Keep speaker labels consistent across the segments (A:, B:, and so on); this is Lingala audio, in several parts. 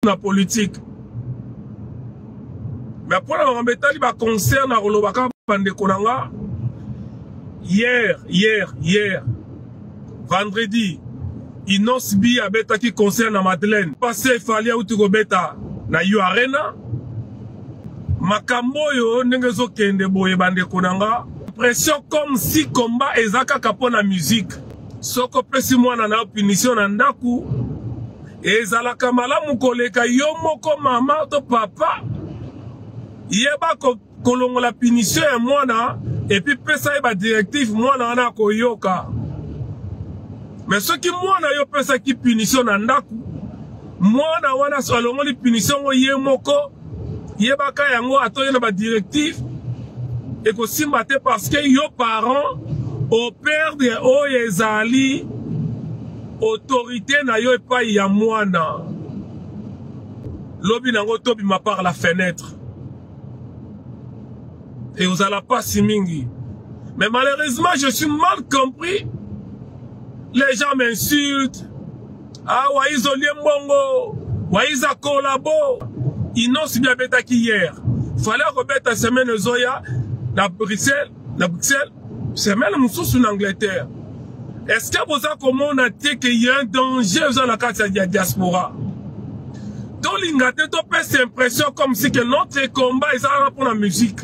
A: Na politique. Mais mpo na makambo etali ba concert na koloba kaka bandeko na nga hier hier hier vendredi Innos B abetaki concert na Madeleine passé Fally auti kobeta na U Arena makambo oyo ndenge ezokende boye bandeko na nga pression comme si combat eza kaka mpo na musique soki opesi mwana na yo punition na ndako Ezalaka malamu koleka yo moko mama to papa yeba kolongola punition ya mwana epuis pesa ye badirective mwana wana akoyoka. Me soki mwana yo opesaki punition na ndako, mwana wana alongoli punition yango ye moko, yebaka yango ata oye na badirective ekosimba te parce que yo parent operdre oyo ezali autorité na yo epai ya mwana. Lobi nango tobima par la fenêtre ekozala pasi mingi. Mais malheureusement je suis mal compris, les gens m'insultent. Ah, Waiza olie mbongo, Waiza collabo. Innoss'B abetaki hier, fallait akobeta semaine ezoya na Bruxelles, na Bruxelles semaine mosusu na Angleterre. Est-ce que boza komona te que y a un danger eza na kati ya diaspora? Tolinga te topesa impression comme si que notre combat eza wana mpona musique.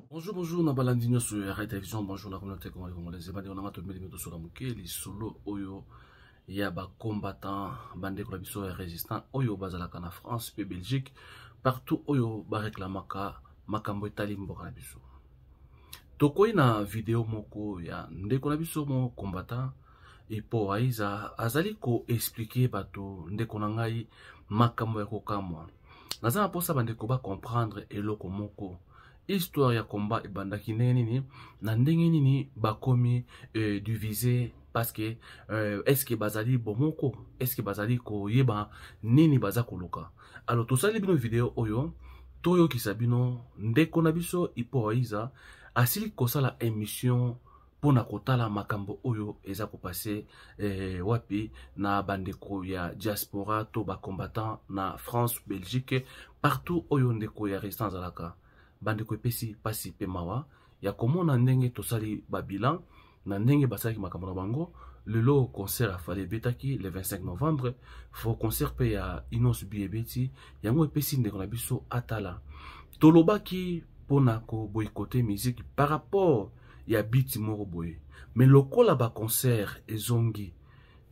B: Bonjour, bonjour, na balandi nyonso ya Rai Télévision, bonjour na communauté congolaise. Bandi on a to meli to sola moke lisolo oyo ya ba combattant bandeko na biso ya résistant oyo bazalaka na France pe Belgique partout oyo ba réclamaka makambo etali mboka na biso. Tokoyi na video moko ya ndeko na biso mo combattant epo Aiza azali ko expliquer bato ndeko na ngai makambo ya kokamwa. Naza na posa bandeko ba comprendre eloko moko. Histoire ya combat ebandaki ndenge nini na ndenge nini bakomi diviser parce que est-ce que bazali bomoko, est-ce que bazali koyeba nini baza koluka. Alors tosali bino video oyo toyokisa bino ndeko na biso Hippo Aiza asili kosala émission mpona kotala makambo oyo eza kopase wapi na bandeko ya diaspora to ba combattant na France, Belgique, partout oyo ndeko ya résistance azalaka. Bandeko epesi pasi pe mawa ya komona ndenge tosali ba bilan na ndenge basalaki makambo na bango. Lelo concert ya Fally ebetaki le 25 novembre, fo concert pe ya Innoss'B ebeti, yango epesi ndeko na biso atala. Tolobaki mpona ko boycotter musique par rapport ya beat moko boye, mais lokola ba concert ezongi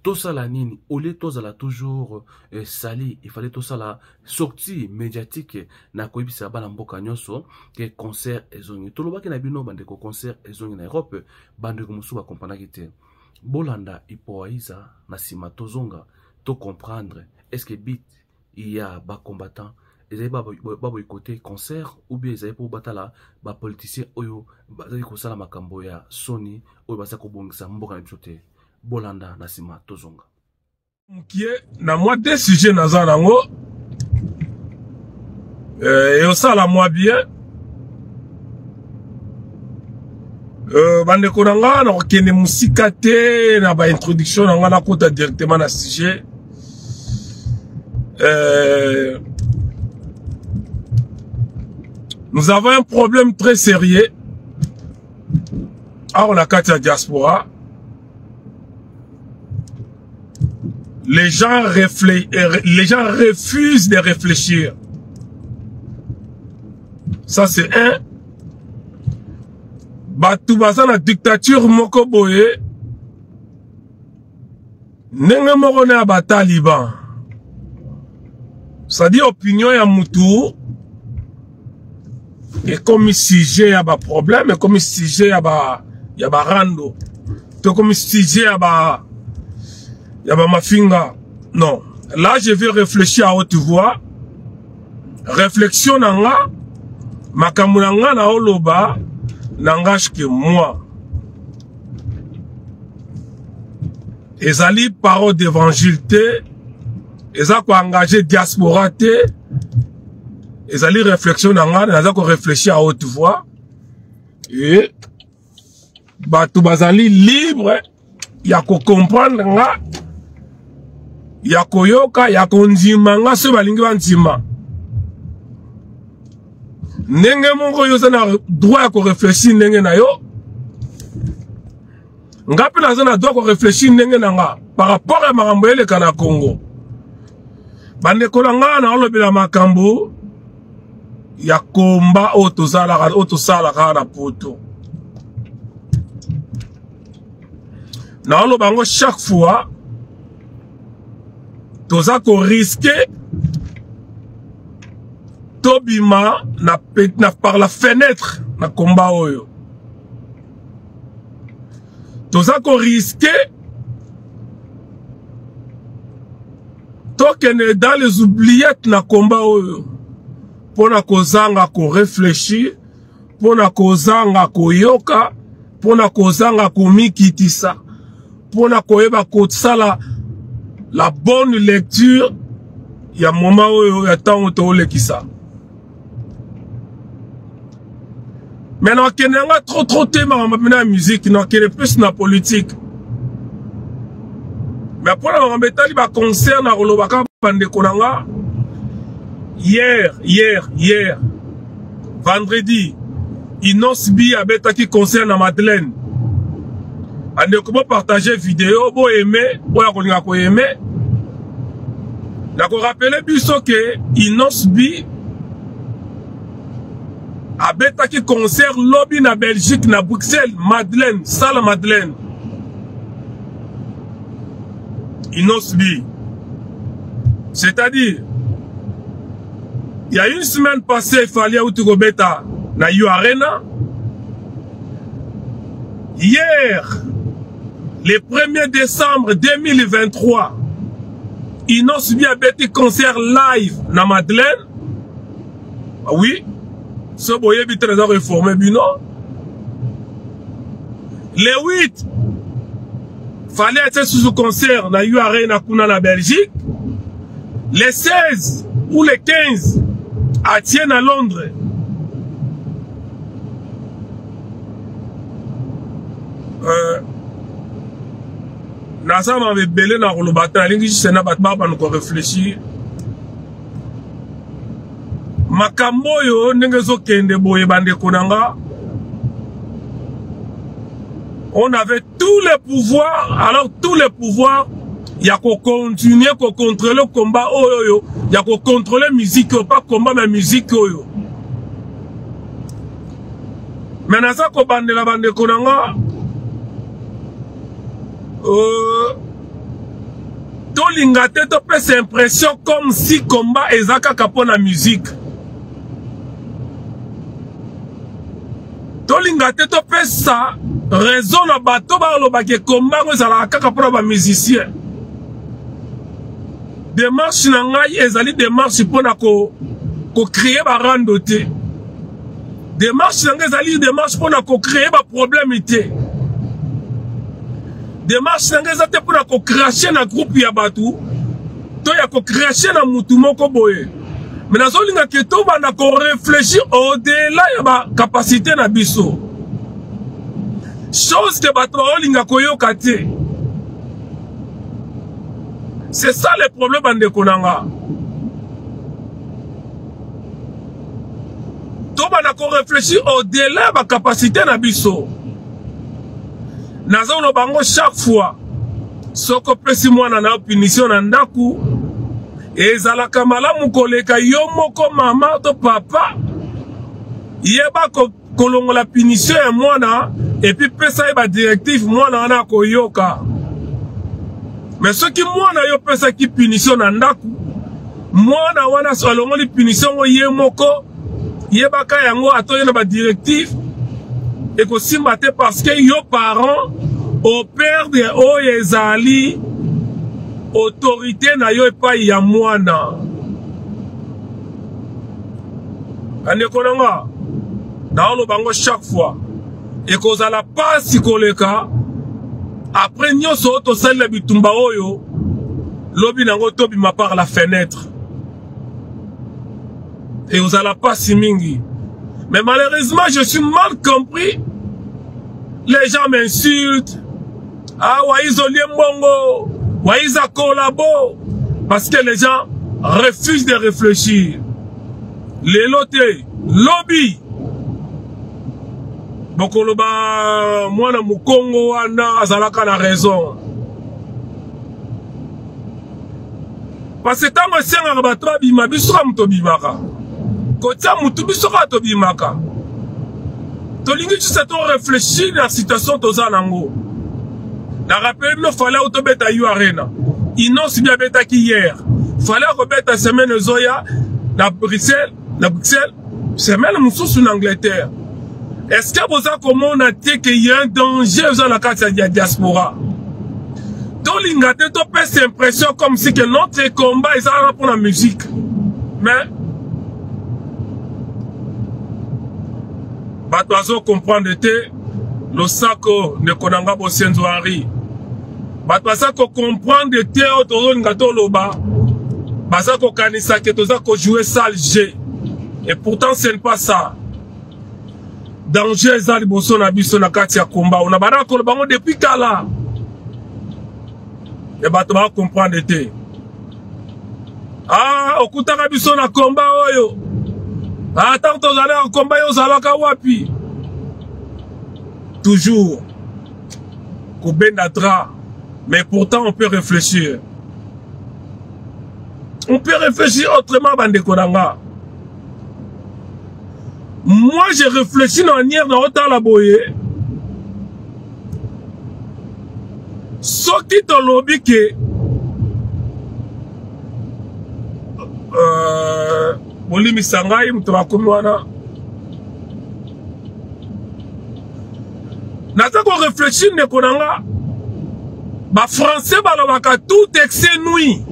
B: tosala nini? Au lieu tozala toujours sali, il fallait tosala sortie médiatique na koyebisa bana mboka nyonso ke concert ezongi. Tolobaki na bino bandeko concert ezongi na Europe, bandeko mosusu bakompanaki te. Bolanda Hippo Aiza na nsima tozonga to comprendre est-ce que beat ya ba combattant ezali ba boycotter concert ou bien ezali po batala ba politicien oyo bazali kosala makambo ya soni oyo baza kobongisa mboka na biso te. Bolanda na nsima tozonga.
A: Mokie na mwa deux sujets naza nango eosala mwa bien. Bandeko na nga nakokende mosika te na ba introduction na nga, nakota directement na sujet. Nous avons un problème très sérieux awa na kati ya diaspora. Les gens les gens refusent de réfléchir. Ça c'est un. Bato baza na dictature moko boye ndenge moko na ya ba taliban. C'est-à-dire opinion ya mutu ekomi sujet ya ba problème, ekomi sujet ya ba rando, to ekomi sujet ya ba mafinga. Non, là je vais réfléchir à haute voix. Réflexion na nga, makambo na nga na oloba n'engage que moi. Ezali parole d'évangile te, eza ko engager diaspora te, ezali réflexion na nga, naza ko réfléchir à haute voix. Et bato bazali libre ya ko comprendre nga ya koyoka ya kondima nga soki balingi bandima. Ndenge moko yo oza na droit ya koreflechir ndenge na yo, nga mpe naza na droit koreflechir ndenge na nga par rapport ya makambo eleka na Congo. Bandeko na nga, naolobela makambo ya komba oyo tozalaka, oyo tosalaka na poto. Naoloba yango chaque fois, toza koriske tobima na par la fenêtre na komba oyo. Toza koriske tokende dans les oubliettes na komba oyo, mpo na kozanga koreflechir, mpo na kozanga koyoka, mpo na kozanga komikitisa, mpo na koyeba kosala la bonne lecture ya moma oyo ya ntango toolekisa. Mais nakende yanga trop trop te makambo mpena ya musique, nakende plus na politique. Mais mpo na makambo etali baconcert, nakoloba kaka bandeko na nga, hier hier hier vendredi, Innoss'B abetaki concert na Madeleine. Bandeko, bopartage video, boaime oyo akolinga koaime. Nakorapele biso ke Innoss'B abetaki concert lobi na Belgique, na Bruxelles, Madeleine, salle Madeleine. Innoss'B, c'est-à-dire il y a une semaine passée, Fally auti kobeta na U Arena. Hier, le 1er décembre 2023, Innoss'B abeti concert live na Madeleine. Oui, so boyebi te, naza koinforme bino. Le 8, Fally atie susu concert na U Arena kuna na Belgique. Le 16 ou le 15, atie na Londres. Naza na ebele na koloba te, nalingi juste na bato babanda koreflechir makambo oyo ndenge ezokende boye. Bandeko na nga, on avait tous les pouvoirs, alors tous les pouvoirs ya kocontinue kocontrôle combat oyo, oyo ya kocontrôle musique oyo, pas combat mais musique oyo. Mais naza kobandela bandeko na nga, tolinga te topesa impression comme si combat eza kaka mpo na musique. Tolinga te topesa raison na bato balobaki combat yango ezalaka kaka mpona bamusicien. Démarche na ngai ezali démarche mpona kocréer ko barando te. Démarche na ngai ezali démarche mpona kocréer baproblème te. Démarche na ngai eza te mpona kocrache na groupe ya bato to ya kocrache na mutu moko boye. Mais nazolinga ke tobanda korefléchir au-delà ya bacapacité na biso, chose ke bato baolinga koyoka te. C'est ça le problème, bandeko na nga. Tobanda korefléchir au-delà ya bacapacité na biso. Naza koloba yango chaque fois, soki opesi mwana na yo punition na ndako, ezalaka malamu koleka yo moko mama to papa yeba kolongola punition ya mwana et puis pesa ye badirective, mwana wana akoyoka. Mais soki mwana yo opesaki punition na ndako, mwana wana alongoli punition ngo ye moko, yebaka yango, ata oye na badirective, ekosimba te, parce que yo parent operdre oyo ezali autorité na yo epai ya mwana. Bandeko na nga, naoloba yango chaque fois, ekozala pasi koleka après nyonso oyo tosalela bitumba oyo, lobi nango tobima par la fenêtre, ekozala pasi mingi. Mais malheureusement, je suis mal compris, les gens m'insultent: ah, Waiza olie mbongo, Waiza collabo. Parce que les gens refusent de réfléchir. Lelo te, lobi. Bokoloba mwana mukongo wana azalaka na raison. Parce que ntango esengaka bato babima, biso kaka moto obimaka. Kotia mutu biso kaka tobimaka. Tolingi juste to réfléchir na situation toza nango. Na rappelé bino fallait tobeta U Arena. Innoss'B abetaki hier. Fallait akobeta semaine ezoya na Bruxelles, na Bruxelles, semaine mosusu na Angleterre. Est-ce que boza komona te que y a un danger eza na kati ya diaspora? Tolinga te topesa impression comme si que notre combat ezalaka mpona musique. Mais bato bazo comprendre te. Losako ndeko na nga Bosenzo Henri, bato baza ko comprendre te oyo tozolinga toloba, baza kokanisa ke toza ko jouer sale jeu, et pourtant ce n'est pas ça. Danger eza liboso na biso na kati ya combat, ona bana koloba bango depuis kala, et bato ba comprendre te. Ah, okutaka biso na combat oyo. Ah, tant tozali na combat yo ozalaka wapi? Toujours kobenda drap, mais pourtant on peut réfléchir. On peut réfléchir autrement, bandeko na nga. Moi, je réfléchis na manière na otala boye. Soki tolobi ke bolimisa ngai moto bakomi wana, naza ko réfléchir ndeko na nga. Ba français balobaka tout excès nuit.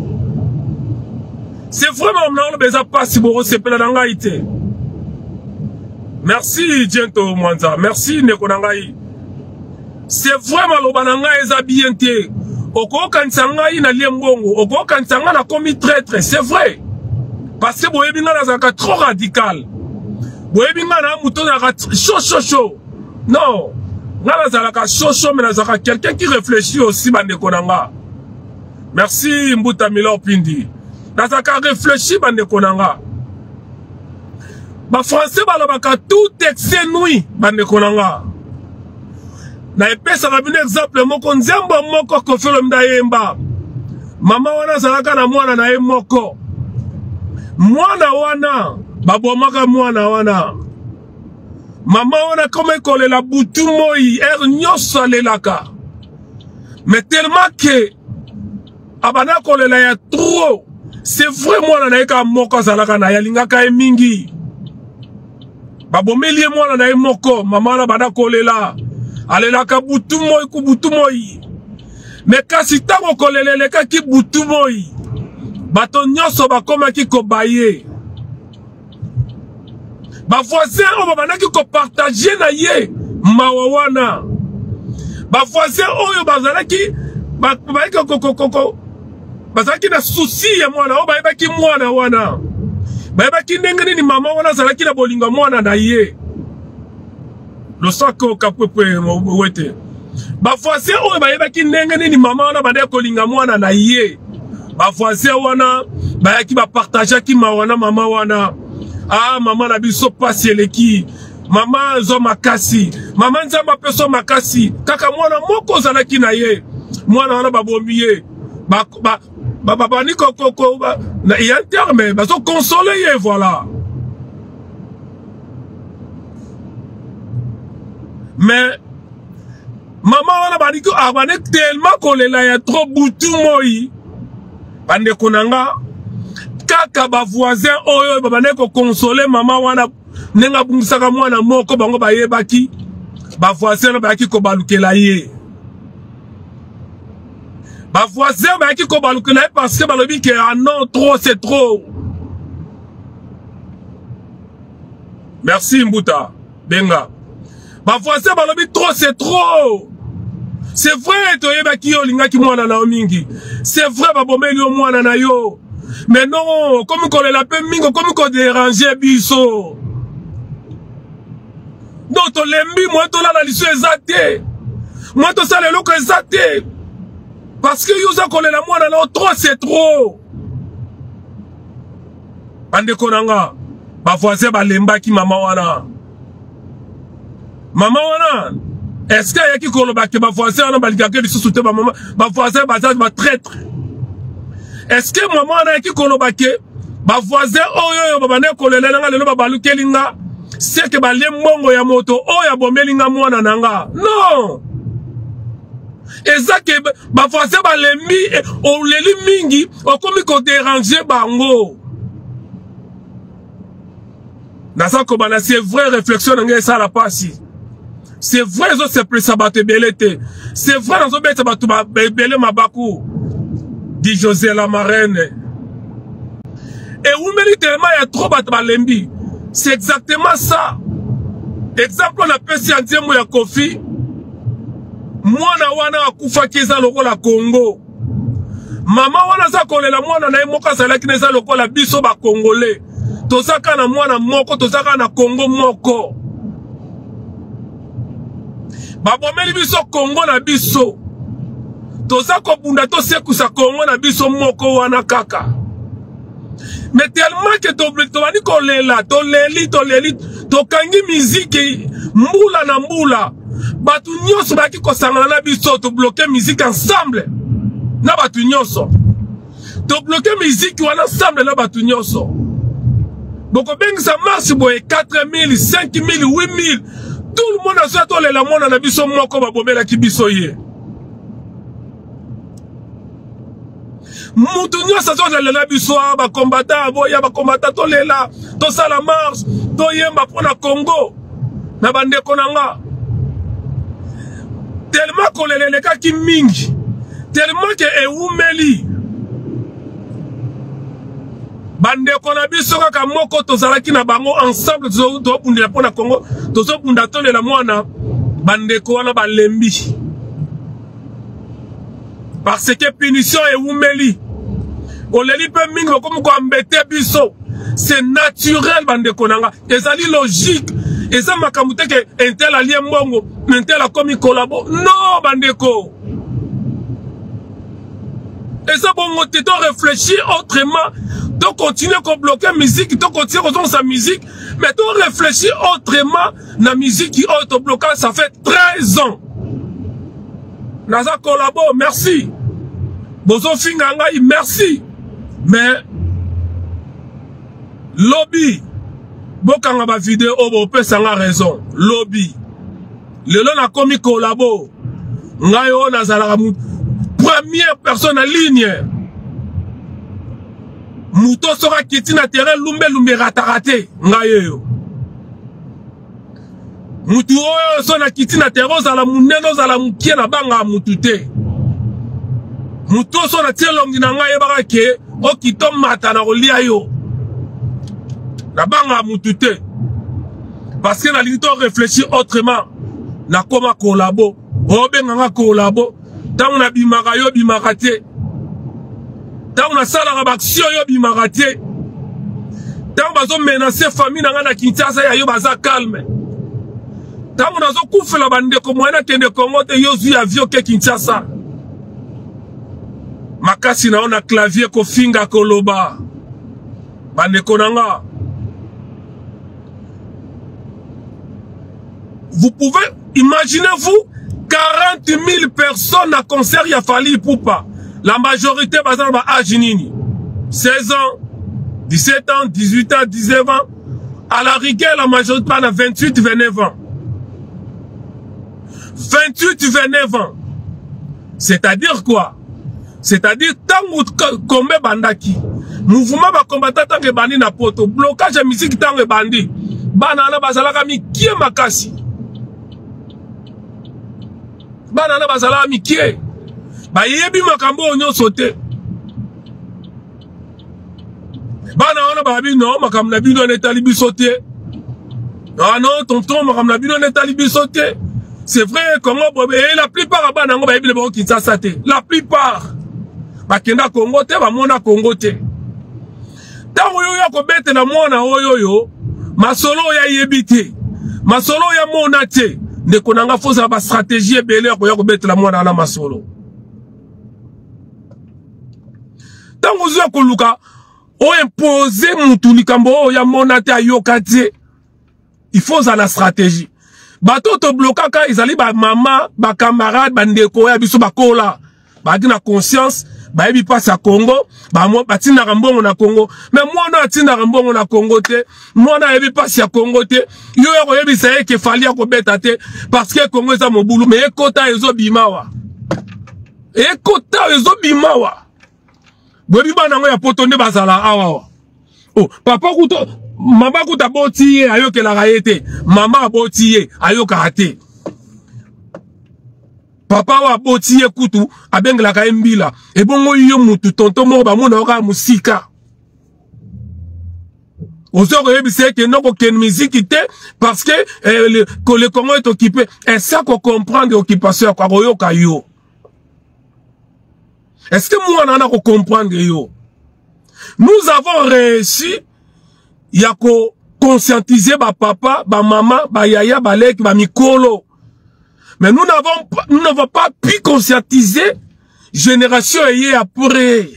A: C'est vraiment na oloba eza pasi, bokosepela na ngai te. Merci Gento Mwanza, merci ndeko na ngai. C'est vrai maloba na ngai eza bien te. Okokanisa ngai na lie mbongo, okokanisa ngai na komi traître, c'est vrai. Parce que boyebi ngai nazalaka trop radical. Boyebi ngai na moto nazalaka chaud chaud chaud. Non, ngai nazalaka chaud chaud, mais nazalaka quelqu'un qui réfléchit aussi bandeko na nga. Merci Mbuta Milor Pindi. Nazalaka réfléchi bandeko na nga. Ba français balobaka tout excès nuit bandeko na nga. Na epesaka bino exemple moko, nzembo moko Koffi Olomide ayemba. Mama wana azalaka na mwana na ye moko. Mwana wana babomaka mwana wana. Mama wana koma ekolela butu moi, heure nyonso alelaka. Mais tellement que abanda kolela ya trop, c'est vrai mwana na ye kaka moko azalaka na ye, alingaka ye mingi. Babomeli ye mwana na ye moko, mama wana abanda kolela. Alelaka butu moi ku butu moi. Mais kasi ntango kolela elekaki butu moi, bato nyonso bakomaki kobaye. Ba voisin oyo babandaki kopartage na ye mawa wana, ba voisin oyo bazalaki bazalaki na souci ya mwana oyo, bayebaki mwana wana, bayebaki ndenge nini mama wana azalaki na bolingo ya mwana na ye. Losako kapwepwe wete. Ba voisin oyo bayebaki ndenge nini mama wana bandaki kolinga mwana na ye, ba voisin wana bayaki bapartageaki mawa na mama wana. Ah, mama na biso pasi eleki, mama azwa makasi, mama Nzambe apesa makasi, kaka mwana moko ozalaki na ye, mwana wana babomi ye, babandi ya terme bazokonsole ye, voilà. Mais mama wana bandiki abandi tellement kolela ya trop butu moi, bandeko na nga, kaka ba voisin oyo babandaki kokonsole mama wana ndenge abungisaka mwana moko, bango bayebaki, ba voisin wana bayaki kobalukela ye. Ba voisin bayaki kobalukela ye parce que balobi ke ah non, trop c'est trop. Merci Mbuta Benga. Ba voisin balobi trop c'est trop. C'est vrai toyebaki yo olingaki mwana na yo mingi. C'est vrai babomeli yo mwana na yo. Mais non, okomi kolela pe mingi, okomi kodéranger biso. Donc tolembi, moi tolala liso eza te. Moi tosala eloko eza te. Parce que yo oza kolela mwana na yo, trop c'est trop. Bandeko na nga, bavoisin balembaki mama wana. Mama wana, est-ce que ayaki koloba ke bavoisin wana balingaka lisusu te? Bamama, bavoisin baza batraitre. Est-ce que mama wana ayaki koloba ke bavoisin oyo oyo babandaki kolela na nga, lelo babalukeli nga, seke balie mbongo ya moto oyo abomeli nga mwana na nga? Non, eza ke bavoisin balembi, oleli mingi, okomi koderange bango. Naza kobanda, c'est vrai, réflexion na ngai esala pasi, c'est vrai, ezosepelisa bato ebele te, c'est vrai, nazobeta bato ebele mabaku. Di José la marraine, ewumeli tellement ya trop, bato balembi. C'est exactement ça, exemple napesi ya nzembo ya Kofi. Mwana wana akufaki, eza lokola Congo. Mama wana aza kolela mwana na ye moko azalaki na, eza lokola biso Bakongole, toza kaka na mwana moko, toza kaka na Kongo moko. Babomeli biso Kongo na biso, toza kobunda tosekusa Kongo na biso moko wana kaka. Mais tellement ke tobandi kolela, toleli, toleli, tokangi miziki mbula na mbula, bato nyonso bayaki kosangana na biso, tobloke miziki ensemble na bato nyonso, tobloke miziki wana ensemble na bato nyonso. Bokobengisa marche boye, 4000, 5000, 8000, tout le monde azoya, tolela mwana na biso moko babomelaki biso ye. Mutu nyonso azolela biso, bakombata boya, bakombata tolela, tosala marche, toyemba mpo na Congo. Na bandeko na nga, tellement kolela elekaki mingi, tellement ke ewumeli, bandeko na biso kaka moko tozalaki na bango ensemble, tozobundela mpo na Congo, tozobunda, tolela mwana, bandeko wana balembi parce que punition ewumeli, oleli mpe mingi, bakomi koambete biso. C'est naturel, bandeko na nga, ezali logique. Eza makambo te ke intel alie mbongo, intel akomi collabo. Non, bandeko, eza bongo te. To réfléchir autrement, to continuer kobloke musique, to continuer kozongisa musique, mais to réfléchir autrement na musique oyo tobloka. Ça fait 13 ans naza collabo, merci. Bozofinga ngai, merci, mais lobi bokanga bavideo oyo, bopesa nga raison lobi. Lelo nakomi collabo, ngai oyo nazalaka première personne na ligne. Moto soki akiti na terrain, lumbelumbe erataka te. Ngai oyo, mutu oyo so nakiti na terrain, ozala monene, ozala mokie, na bangaka mutu te. Mutu oyo so natie elongi na ngai, yebaka ke okita omata na kolia yo. Nabangaka mutu te parce que nalingi to réfléchir autrement. Nakoma collabo, obenganga collabo. Ntango nabimaka, yo bimaka te. Ntango nasalaka baaction, yo bimaka te. Ntango bazomenace famille na ngai na Kinshasa, ya yo baza calme. Ntango nazokufela bandeko, moyen nakende Kongo te, yo zwi avion ke Kinshasa. Makasi na yo na clavier, kofinga, koloba. Bandeko na nga, vous pouvez imaginez-vous 40 000 personnes na concert ya Fally Ipupa, la majorité baza na ba âge nini? 16 ans, 17 ans, 18 ans, 19 ans, à la rigueur la majorité bana 28, 29 ans, 28, 29 ans. C'est-à-dire quoi? C'est-à-dire ntango kombe ebandaki, mouvement bakombata, ntango ebandi na Poto, blocage ya musique, ntango ebandi, bana wana bazalaka mikie makasi. Bana wana bazalaka mikie, bayebi makambo oyo nyonso te. Bana wana babi: "Non, makambo na bino wana etali biso te. Ah non, tonton, makambo na bino wana etali biso te. C'est vrai, Congo boye." Et la plupart ya bana yango bayebi le bango Kinshasa te. La plupart bakenda Congo te, bamona Congo te. Ntango oyo ya kobetela mwana oyo oyo masolo oyo ayebi te, masolo oyo amona te, ndeko na nga, fozala bastratégie ebele ya koya kobetela mwana wana masolo. Ntango ozwa koluka Oimpose mutu likambo oyo ya mona te, ayoka te. Il faut ozala na stratégie. Bato oyo toblokaka ezali bamama, bacamarade, bandeko ya biso bakola, bazalaki na conscience, bayebi mpasi ya Congo, batindaka mbongo na Congo. Me mwana atindaka mbongo na Congo te, mwana ayebi mpasi ya Congo te. Yo ya koyebisa ye ke Fally akobeta te parce que Congo eza mobulu, me ekota ezobimawa, ekota ezobimawa. Boyebi bana yango ya poto nde bazala awa. Oh, papa kuta, mama kuta aboti ye, ayokelaka ye te. Mama aboti ye, ayokaka te. Papa oyo aboti ye kutu abengelaka ye mbila. Ebongo yo mutu tonto moko bamona yo kaka mosika, ozo koyebisa ye kende kokende miziki te parce que le Congo est occupé. Est-ce comprendre occupation ya akoyoka yo? Est-ce que mwana wana comprendre yo? Nous avons réussi ya ko conscientiser ba papa, ba mama, ba yaya, ba leki, ba mikolo. Mais nous n'avons pas pu conscientiser génération ayée après.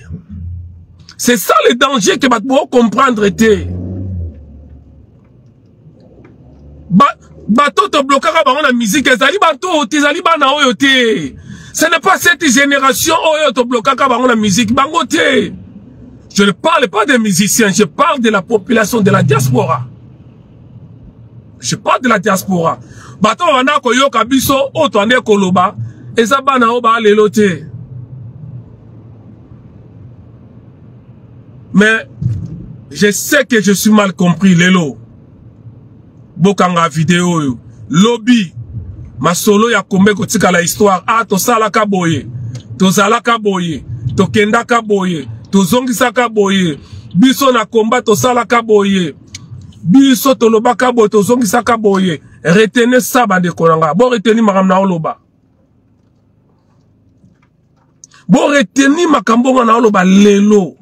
A: C'est ça le danger que bato comprendre te. Bato toblokaka bango na musique ezali bato oyo te, ezali bana oyo te. Ce n'est pas cette génération oyo toblokaka bango na musique, bango te. Je ne parle pas des musiciens, je parle de la population de la diaspora. Je parle de la diaspora. Bato banda koyoka biso oyo toande koloba eza bana oyo baalelo te. Mais je sais que je suis mal compris lelo. Bokanga video oyo. Lobi masolo ya kombe kotikala histoire. Ah, tosalaka boye, tozalaka boye, tokendaka boye, tozongisaka boye, biso na komba tosalaka boye, biso tolobaka boye, tozongisaka boye. Retenez ça, bandeko na nga. Bo retenir makambo na oloba. Bo retenir makambo nga na oloba lelo.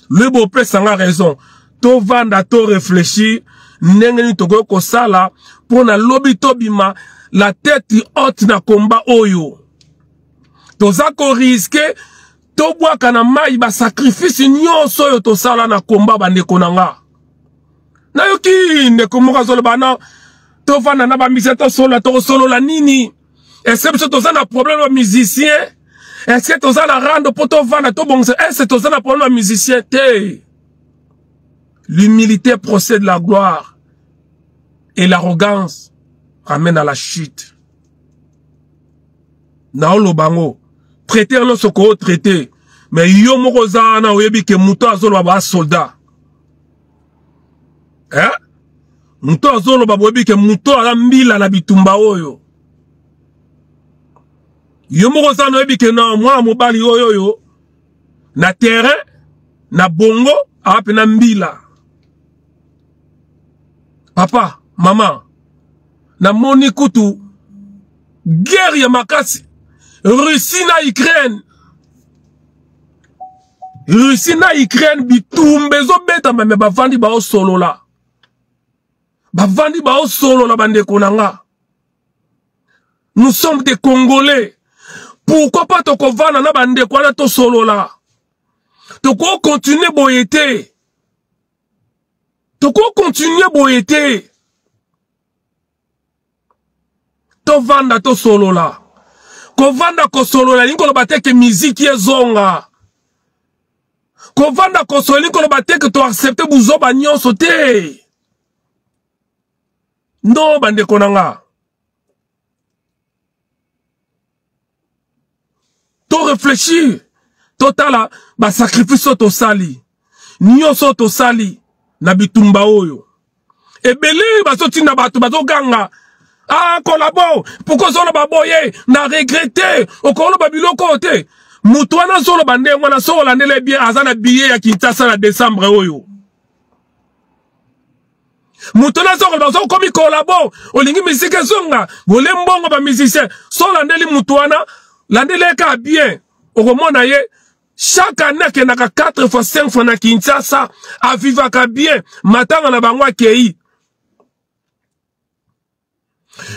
A: Le bopesa nga raison. Tovanda, to réfléchir ndenge nini tokoki kosala mpo na lobi tobima la tête haute na komba oyo. Toza korisquer tobwaka na mai basacrifice nyonso oyo tosala na komba. Bandeko na nga, nayoki ndeko moko azoloba na tovanda na bamusicien, tosolola. Tokosolola nini? Est-ce biso toza na problème ya musicien? Est-ce toza na rando mpo tovanda tobongisa? Est-ce toza na problème ya musicien te? L'humilité procède la gloire et l'arrogance ramène à la chute. Naoloba yango, traiter nyonso kootraiter, mais yo moko oza wana, oyebi ke moto azoloba basoldat, eh? Moto azoloba, boyebi ke moto aza mbila na bitumba oyo. Yo moko oza wana, oyebi ke na mwana mobali oyo oyo na terrain na bongo awa mpe na mbila. Papa, mama, namoni kutu guerre ya makasi, Russie na Ukraine. Russie na Ukraine, bitumba ezobetama, me bavandi baosolola, bavandi baosolola. Bandeko na nga, nous sommes des Congolais. Pourquoi pas tokovanda na bandeko wana, tosolola? Tokokontinue boye te, tokokontinue boye te. Tovanda, tosolola. Kovanda kosolola elingi koloba te ke miziki ezonga. Kovanda kosolola elingi koloba te ke toaccepte buzoba nyonso te. Non, bandeko na nga, to réfléchir, totala basacrifice oyo tosali, nyonso oyo tosali na bitumba oyo. Ebele bazotinda bato, bazoganga: "Ah, collabo, pourquoi ozoloba boye? Na regretter, okoloba biloko oyo te." Moto wana azoloba ndenge wana, so olandele bien, aza na billet ya Kinshasa na décembre oyo. Moto wana azokoloba ozokomi collabo, olingi misike ezonga, bole mbongo bamusicien. So olandeli moto wana, landeli ye kaka bien, okomona ye chaque année akendaka 4 fois, 5 fois na Kinshasa, avivaka bien, matanga na bango akei.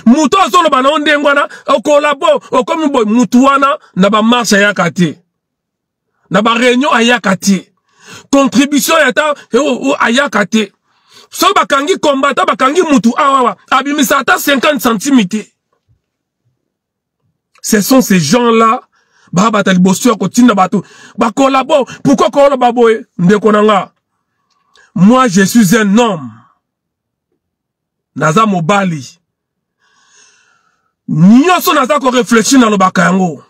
A: Moto azoloba na yo ndenge wana, okolabo, okomi boye, mutu wana na bamarche ayaka te, na baréunion ayaka te. Contribution ya ta ayaka te. Soki bakangi combattant, bakangi mutu awawa, abimisa ata 50 centimes te. Ce sont ces gens-là babata liboso ya kotinda bato bakolabo. Pourquoi koloba boye, ndeko na nga? Moi, je suis un homme, naza mobali. Nyonso naza koreflechir, nalobaka yango.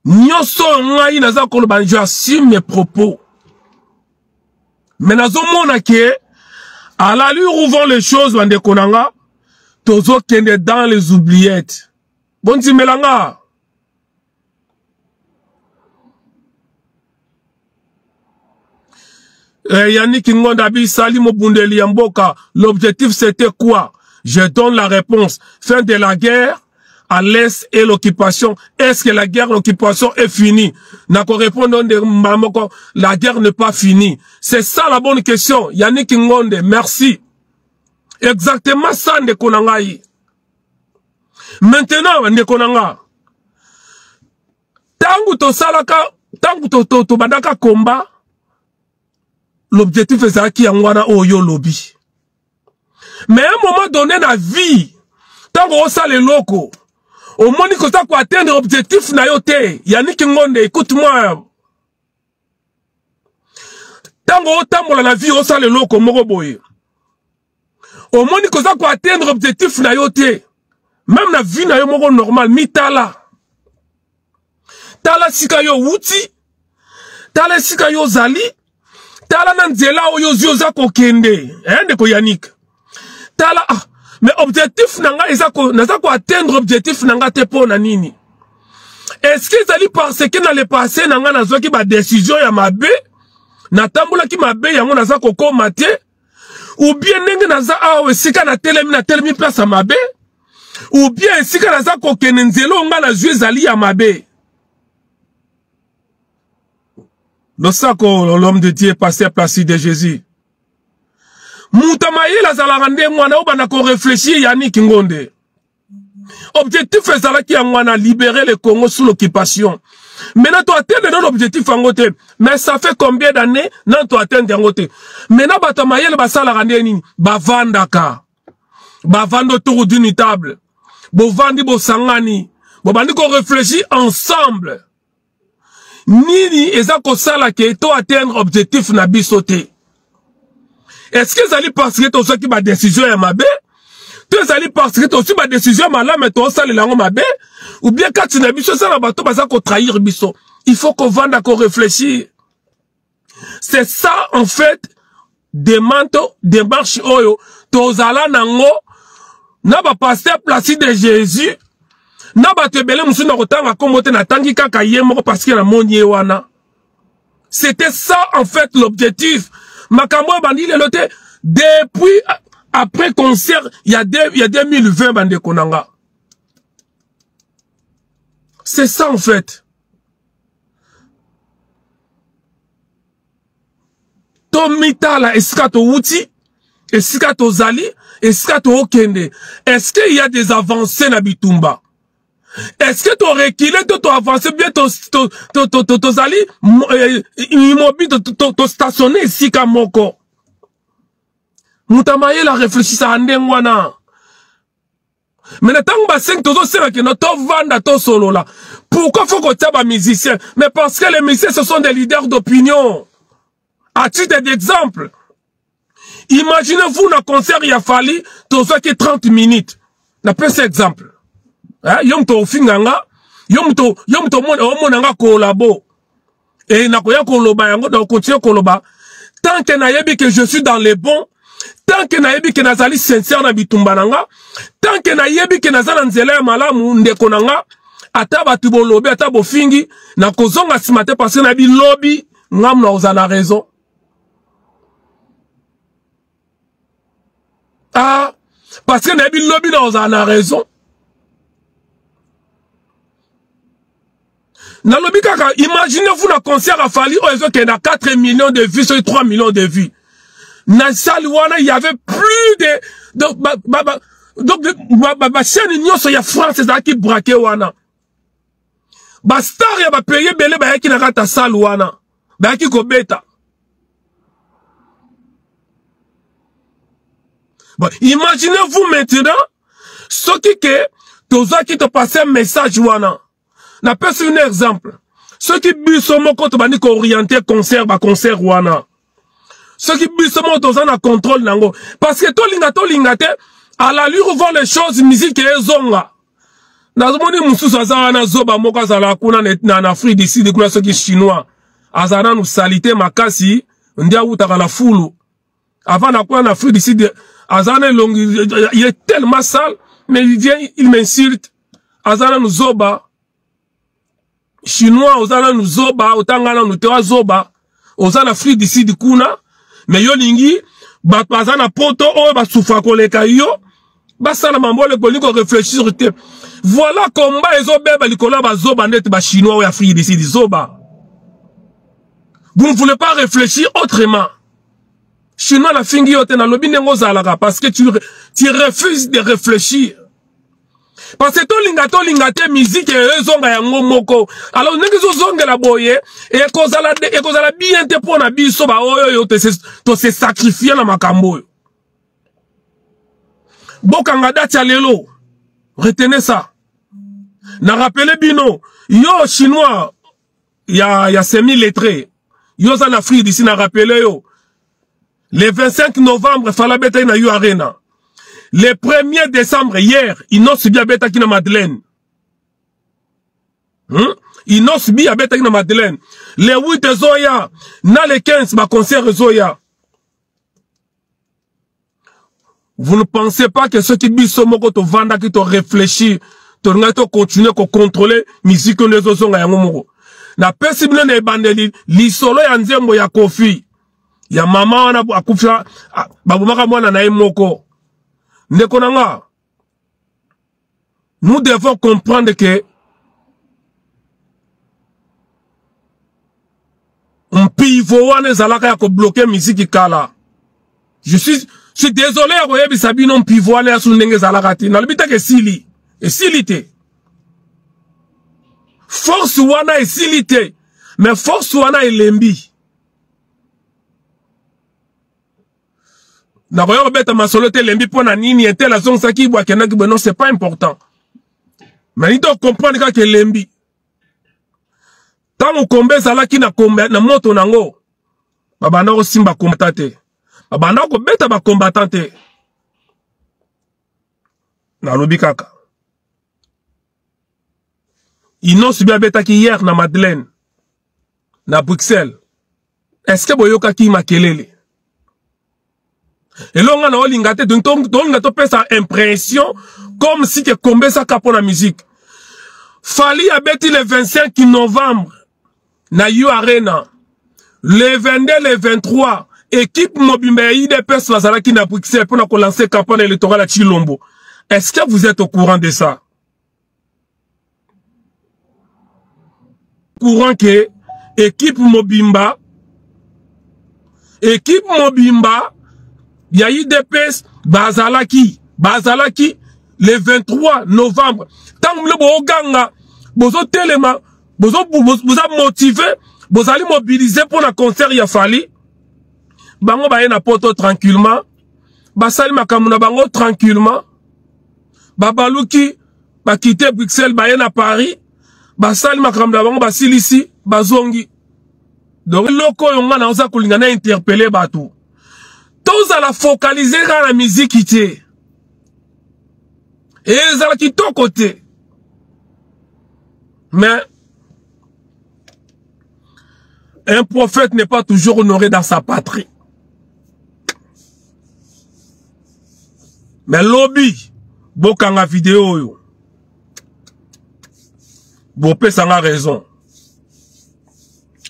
A: Nyonso ngai naza koloba, j'assume mes propos. Mais nazomona ke à l'allure où vont les choses, bandeko na nga, tozokende dans les oubliettes. Bondimela nga. Yannick Ngonda Sali mobundeli ya mboka, l'objectif, c'était quoi? Je donne la réponse: fin de la guerre à l'Est et l'occupation. Est-ce que la guerre, l'occupation est finie? Nako répondre moko, la guerre n'est pas finie. C'est ça la bonne question. Yannick Ngonde, merci. Exactement ça, ndeko na ngai. Maintenant, ndeko na nga, ntango tosalaka, ntango tobandaka combat, l'objectif ezalaki yango wana oyo olobi. Mais à un moment donné na vie, ntango osala eloko, omoni koza koatteindre objectif na yo te. Yannick Ngonde, écoute-moi. Ntango otambola na vie, osala eloko moko boye, omoni koza koatteindre objectif na yo te. Même na vie na yo moko normal, mitala, tala sika yo wuti, tala esika yo ozali, tala na nzela oyo ozwi, oza kokende. Eh, ndeko Yannick, tala. Ah, mais objectif na ngai eza naza koatteindre objectif na ngai te. Mpo na nini? Est-ce que ezali parce que na le passé na ngai nazwaki badécision ya mabe, natambolaki mabe, yango naza kokóma te? Ou bien ndenge naza awa, esika natelemi, natelemi place ya mabe? Ou bien esika naza kokende, nzela oyo ngai nazwi ezali ya mabe? Losako, l'homme de Dieu, pasteur Placide de Jésus. Moto mayele azalaka ndenge wana, oyo banda korefléchir. Yannick Ngonde, objectif ezalaki yango wana, libérer le Congo sous l'occupation. Maintenant toatteindre nano objectif yango te. Mais ça fait combien d'années nano toatteindre yango te? Maintenant, bato ya mayele basalaka nde nini? Bavandaka, bavandi autour d'une table, bovandi, bosangani, bobandi korefléchir ensemble: nini eza kosala ke to atteindre objectif na biso te? Est-ce que ezali parce que tozwaki badécision ya mabe, to ezali parce que tozwi badécision ya malamu, tosalela yango mabe, ou bien kati na biso eza na bato baza kotrahir biso? Il faut kovanda, korefléchir. C'est ça en fait demande, démarche oyo tozala nango na bapasteur Placide de Jésus, na bato ebele mosusu na kotanga nkombo te. Natangi kaka ye moko parce que namoni ye wana. C'était ça en fait l'objectif. Makambo oyo bandi lelo te, depuis après concert ya 2020, bandeko na nga. C'est ça en fait. Tomitala esika towuti, esika tozali, esika tookende. Est-ce qu'il y a des avancées na bitumba? Est-ce que toreculer to toavance bien, tozali immobile, tostationne esika moko? Moto amayele arefléchisaka ndenge wana. Mais na ntango basengi, tozosenga kendo tovanda, tosolola. Pourquoi faut kotia bamusicien? Mais parce que les musiciens, ce sont des leaders d'opinion. À titre d'exemple, imaginez-vous, na concert ya Fally, tozwaki 30 minutes. Napesa exemple, eh, yo moto ofinga nga, yo moto omona nga kolabo e, nakoya koloba yango, nakocontinue koloba tant que nayebi que je suis dans les bons, tant que nayebi ke nazali sincère na bitumba na nga, tant que nayebi ke naza na nzela ya malamu. Ndeko na nga, ata bato bolobi, ata bofingi, nakozonga nsima te, parce que nayebi lobi ngamu na kozala na raison. Ah, parce que nayebi lobi na kozala na raison. Nalobi kaka, imaginez-vous, na concert ya Fally oyo ezokende na 4 millions de vues, soki 3 millions de vues, na salle wana il y avait plus de ba, ba, ba, Donc bachaîne nyonso ya France ezalaki braqué wana. Bastar ya bapays ebele bayaki na kati ya salle wana, bayaki kobeta. Bon, imaginez-vous maintenant soki ke tozwaki topase message wana. Napesi un exemple. Soki biso moko tobandi kooriente concert, baconcert wana, soki biso moko toza na contrôle nango, parce que tolinga tolinga te, à l'allure où vont les choses, musique ezonga. Nazomoni mosusu aza wana, zoba moko azala kuna na Afrique du Sud kuna, soki chinois, azala nanu salite makasi, nde awutaka na fulu avant na kuna na Afrique du Sud, aza na elongi, il est tellement sale, mais il vient, il m'insulte. Aza nanu zoba chinois, oza nanu zoba, otanga nanu te, oza oza na Afrique du Sud kuna, mais yo lingi bato baza na poto oyo basufa koleka yo basala mambo oyo bolingi korefléchir te. Voilà, combat ezobeba likolo ya bazoba ndeti bachinois oyo Afrique du Sud. Zoba, vous ne voulez pas réfléchir autrement. Chinois, nafingi yo te, nalobi ndenge ozalaka, parce que tu refuses de réfléchir. Parce que tolinga tolinga te, musique ezonga yango moko. Alors ndenge ezozongela boye, ekozala bien te mpo na biso baoyo oyo tose sacrifie na makambo oyo. Bokanga date ya lelo, retenez ça. Na rappele bino, yo chinois ya semi lettré, yo oza na Afrique d'ici, na rappele yo, le 25 novembre Fally abetaki na U Arena. Le 1er décembre, hier, Innoss'B abetaki na Madeleine. Innoss'B abetaki na Madeleine. Le 8 ezoya na le 15, baconcert ezoya. Vous ne pensez pas que soki biso moko tovandaki, toréfléchir, tolingaki tocontinue kocontrôle musique oyo ezozonga yango moko? Napesi bino na ebandeli lisolo ya nzembo ya Kofi, ya mama wana akufa, babomaka mwana na ye moko. Ndeko na nga, nous devons comprendre que mpivo wana ezalaka ya kobloquer musique kala. Je suis désolé ya koyebisa bino, mpivo wana ya su ndenge ezalaka te. Nalobi teke esili, esili te. Force wana esili te, mais force wana elembi. Nakoya kobeta masolo te elembi mpo na nini, etel azongisaki bo akendaki boye. Non, c'est pas important, mais nini, tocomprendre kaka elembi. Ntango kombe ezalaki na, kombe, na moto nango, babanda kosimba combattant te, babanda kobeta bacombattant te. Nalobi kaka Innoss'B abetaki hier na Madeleine na Bruxelles. Est-ce que boyokaki makelele? Elonga na olinga te, tolinga topesa impression comme si ke kombe ezaka mpo na musique. Fally abeti le 25 novembre na U Arena. Le 22, le 23, équipe mobimba ya UDPS bazalaki na Bruxelles mpona kolancer campagne électorale ya Tshilombo. Est-ce que vous êtes au courant de ça? Courant ke équipe mobimba ya UDPS bazalaki le 23 novembre. Ntango bino booganga, bozotelema, boza motivé, bozali mobilisé mpo na concert ya Fally, bango baye na poto tranquillement, basali makambo na bango tranquillement, babaluki, bakite Bruxelles, baye na Paris, basali makambo na bango, basilisi, bazongi. Donc eloko oyo nga naoza kolinga na interpeller bato, tozala focalisé kaka na miziki te, ezala kitoko te. Mais un prophète n'est pas toujours honoré dans sa patrie. Mais lobi bokanga video oyo, bopesanga raison,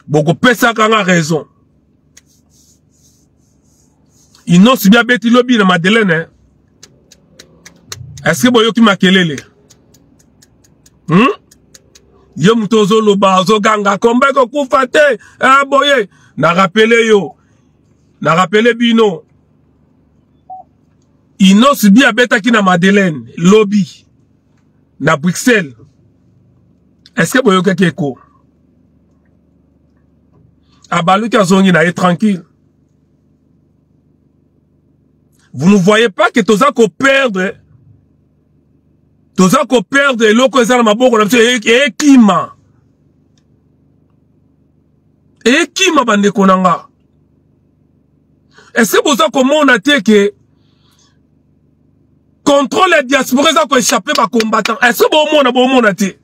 A: bokopesaka nga raison. Innoss'B abeti lobi na Madeleine. Est-ce que boyoki makelele? Yo moto ozoloba, ozoganga komba ekokufa te, eh, boye na rappeler yo, na rappeler bino. Innoss'B abetaki na Madeleine lobi na Bruxelles. Est-ce que boyokaki eko? Abaluki azongi na ye tranquille. Vous ne voyez pas que toza ko perdre, toza ko perdre eloko eza na maboko na biso ekima. Ekima bandeko na nga. Est-ce que boza komona te ke contrôle ya diaspora eza ko échapper ba combattants? Est-ce que bomona bomona te?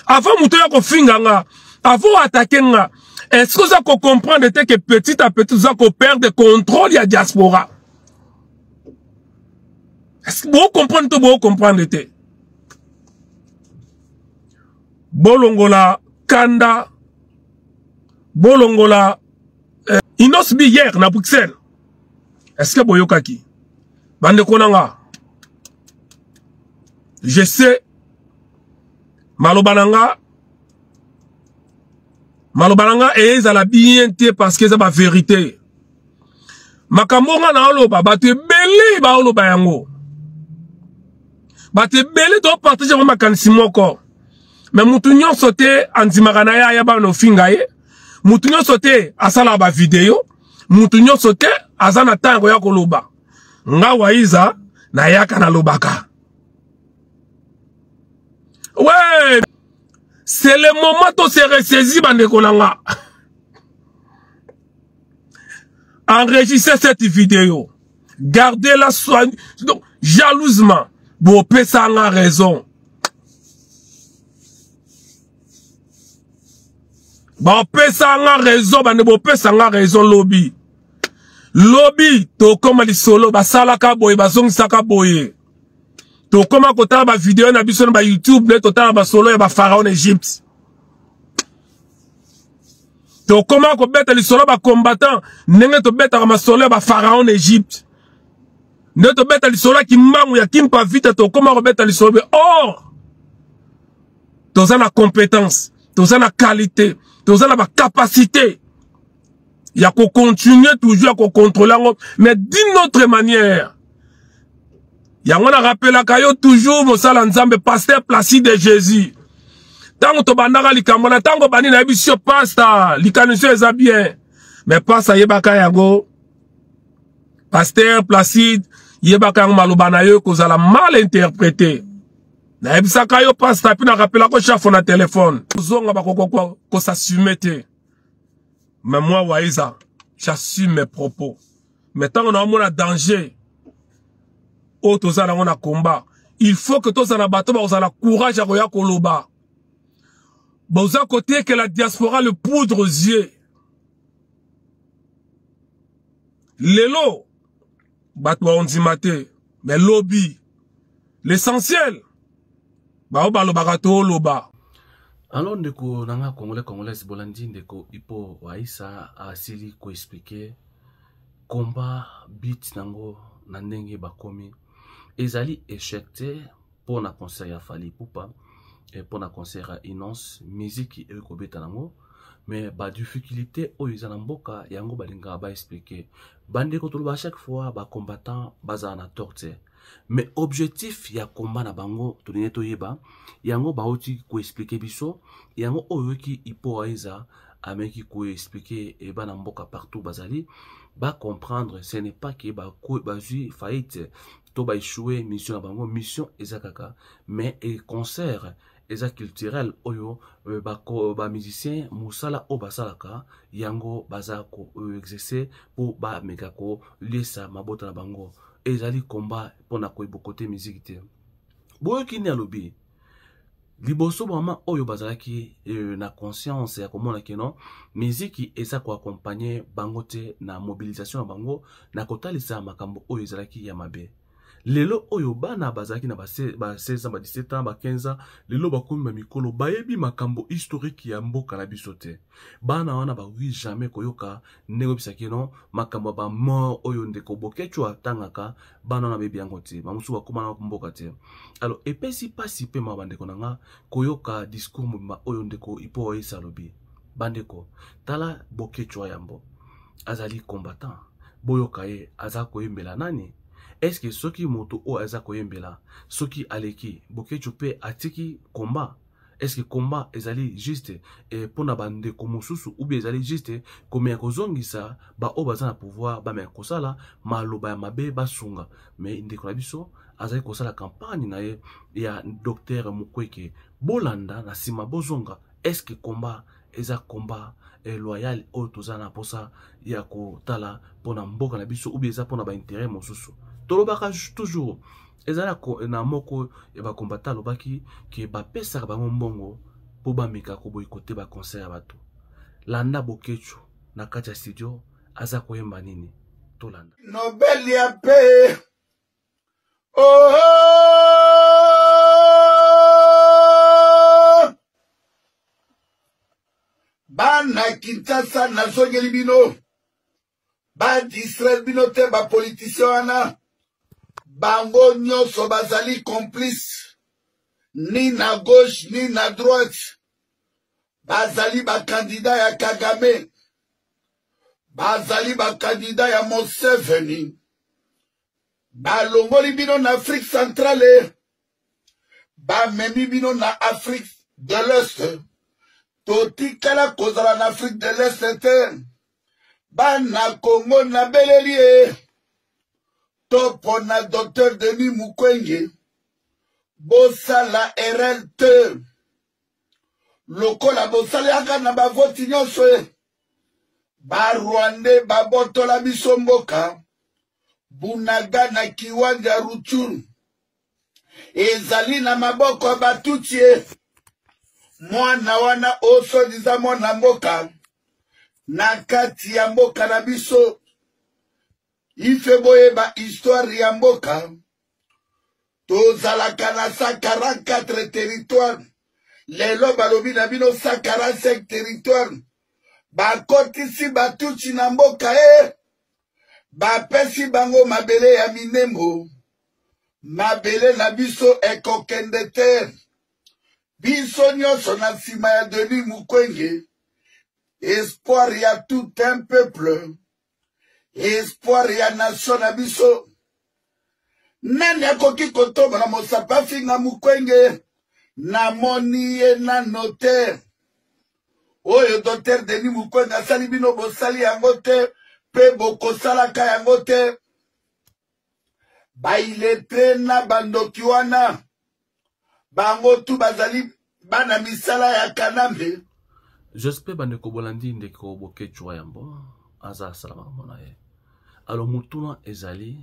A: Avant moto ya kofinga nga, avant attaquer nga, est-ce que oza ko comprendre te que petit à petit oza ko perdre contrôle ya diaspora? Est-ce que bo comprendre to bo comprendre te? Bolongola kanda, bolongola Innoss'B hier na Bruxelles. Est-ce que boyokaki? Bandeko na nga, je sais maloba na nga, maloba na nga ezala bien te parce que eza ba vérité. Makambo nga na oloba bato ebele ba oloba yango. Bato ebele to partager ngo makanisi moko. Mais mutu nyonso te andimaka na ye aya bana ofinga ye. Mutu nyonso te asalaka ba video. Mutu nyonso te aza na ntango ya koloba. Nga Wayiza nayaka nalobaka. Ouais, c'est le moment to se ressaisir bandeko na nga. Enregistrez cette vidéo. Gardez-la soigne, donc, jalousement. Bopesa nga raison. Bopesa nga raison, bande bopesa nga raison lobi. Lobi tokoma lisolo basalaka boye bazongisaka boye. Tokoma kotala ba vidéo na biso na ba YouTube ne totala ba solo ya ba pharaon na Egypte. Tokoma kobeta lisolo ba combattant ndenge tobetaka masolo ya ba pharaon na Egypte. Nde tobeta lisolo ya kimbangu ya Kimpa Vita, tokoma kobeta lisolo be or toza na compétence, toza na qualité, toza na ba capacité ya ko continuer toujours ya ko contrôler yango mais d'une autre manière. Yango na rappelaka yo toujours mosala Nzambe pasteur Placide de Jésus. Tango tobandaka likambo na tango bani na yebi sio pasteur likanisi eza bien mais pasteur yebaka yango. Pasteur Placide yebaka yango maloba na yo kozala mal interprété. Nayebisaka yo pasteur puis na rappelaka chaque fois na téléphone. Zonga bakoko ko s'assumer te. Mais moi Wayiza, j'assume mes propos. Mais tant qu'on a un danger, oyo toza nango na combat, il faut que tozala bato bakozala courage ya koya koloba. Boza kotekela la diaspora le poudre aux yeux. Lelo bato baondima te, mais lobby l'essentiel bao balobaka toloba.
B: Alors ndeko nanga congolais congolaise bolandi ndeko Hippo Waisa asili ko expliquer combat beat nango na ndenge bakomi ezali échec te mpo na concert ya Fally Ipupa et mpo na concert ya Innoss musique oyo kobeta nango mais ba difficulté oyo eza na mboka yango balingaka ba expliquer bandeko toloba chaque fois ba combattant bazala na tort te mais objectif ya combat na bango tolingi toyeba yango bauti ko expliquer biso yango oyo yoki Hippo Wayiza ameki ko expliquer e bana mboka partout bazali ba comprendre ce n'est pas que ba bazui faillite to ba échouer mission na bango mission eza kaka mais e concert eza culturel oyo ba musicien musala oyo basalaka yango baza ko exercer po ba meka ko liesa mabota na bango ezali combat pona ko bokote musique te boyoki nini alobi liboso mama oyo bazalaki na conscience ya komona ke non miziki eza ko accompagner bango te na mobilisation ya bango na kotalisa makambo oyo ezalaki ya mabe lelo oyo bana bazalaki na ba 16 ans ba 17 ans ba 15 ans lelo bakomi ba mikolo bayebi makambo historique ya mboka na biso te bana wana bakoki jamais koyoka ndenge oyebisaki non makambo ya ba mort oyo ndeko Boketshu atangaka bana wana bayebi yango te bamosusu bakóma na mboka te alors epesi mpasi mpe mawa bandeko na nga koyoka discours mobimba oyo ndeko Hippo Waisa alobi bandeko tala Boketshu yambo azali combattant. Boyoka ye aza koyembela nani? Est-ce que soki moto oyo aza koyembela soki aleki Boketshu pe atiki combat? Est-ce que combat ezali juste eh, pona bandeko mosusu ou bien ezali juste komeka kozongisa ba oyo baza na pouvoir bameka kosala maloba ya mabe basunga? Mais ndeko na biso azali kosala campagne na ye ya docteur Mukwege. Bolanda na nsima bozonga. Est-ce que combat eza combat eh, loyal oyo toza na posa ya kotala pona mboka na biso ou bien eza pona ba intérêt mosusu? Tolobaka toujours eza na moko ya bakombata alobaki ke bapesaka bango mbongo mpo bameka koboyikote baconcert ya bato. Landa Boketshu na kati ya studio aza koyemba nini, tolanda.
C: Nobel ya paix. Oh, bana Kinshasa nazongeli bino, ba distraire bino te, ba politicien wana bango nyonso bazali complice, ni na gauche ni na droite, bazali ba candidat ya Kagame, bazali ba candidat ya Museveni. Balongoli bino na Afrique centrale, bamemi bino na Afrique de l'Est. Totikala kozala na Afrique de l'Est te. Bana Congo nabeleli ye, topona docteur Denis Mukwege, bosala erreur te lokola bosalelaka na bavoti nyonso ye. Ba Rwandais babotola biso mboka Bunaga na Kiwanja Rutshuru ezali na maboko ya Batutsi. Mwana wana osodiza mwana mboka na kati ya mboka na biso, ife boyeba histoire ya mboka. Tozalaka na 144 territoire, lelo balobi na bino 145 territoire. Bakotisi Batutsi na mboka e, bapesi bango mabele ya Minembo. Mabele na biso ekokende te. Biso nyonso na nsima ya Denis Mukwege, espoir ya tout un peuple, espoir ya nation na biso. Nani akoki kotombola mosapi afinga Mukwege? Namoni ye nano te. Oyo docteur Denis Mukwege asali bino, bosali yango te mpe bokosalaka yango te. Bailetre na bandoki wana bango tu bazali bana misala ya Kanambe.
B: J'espère bandeko bolandi ndeko Boketshu wa yambo aza asala makambo na ye. Alors motuna ezali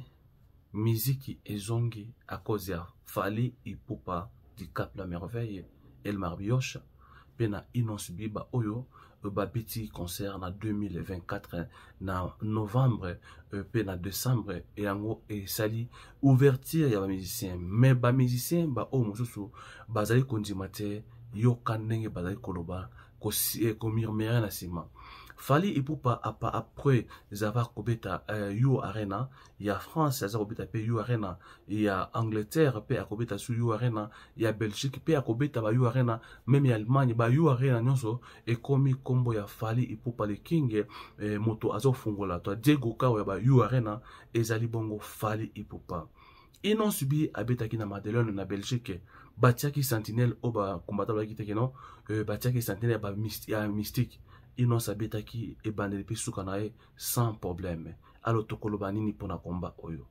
B: miziki ezongi à cause ya Fally Ipupa du Cap la Merveille Elmar Bioche pe na Innoss'B ba oyo babeti concert na 2024 na novembre pe na décembre, yango esali ouverture ya ba musicien. Mais ba musicien ba oyo mosusu bazali kondima te, yoka ndenge bazali koloba komurmure na nsima. Fally Ipupa apa après avoir kobeta U Arena ya France, aza kobeta pe U Arena ya Angleterre, pe akobeta su U Arena ya Belgique, pe akobeta ba U Arena même ya Allemagne. Ba U Arena nyonso ekomi kombo ya Fally Ipupa le King. Moto azofungola to Diego Kao ya ba U Arena ezali bongo Fally Ipupa. Innoss'B abetaki na Madeleine na Belgique, batiaki sentinelle oyo ba combattant balaki te keno, batiaki sentinelle ya ba ya mystique. Innoss abetaki ebandeli pe suka na ye sans problème. Alors tokoloba nini pona combat oyo?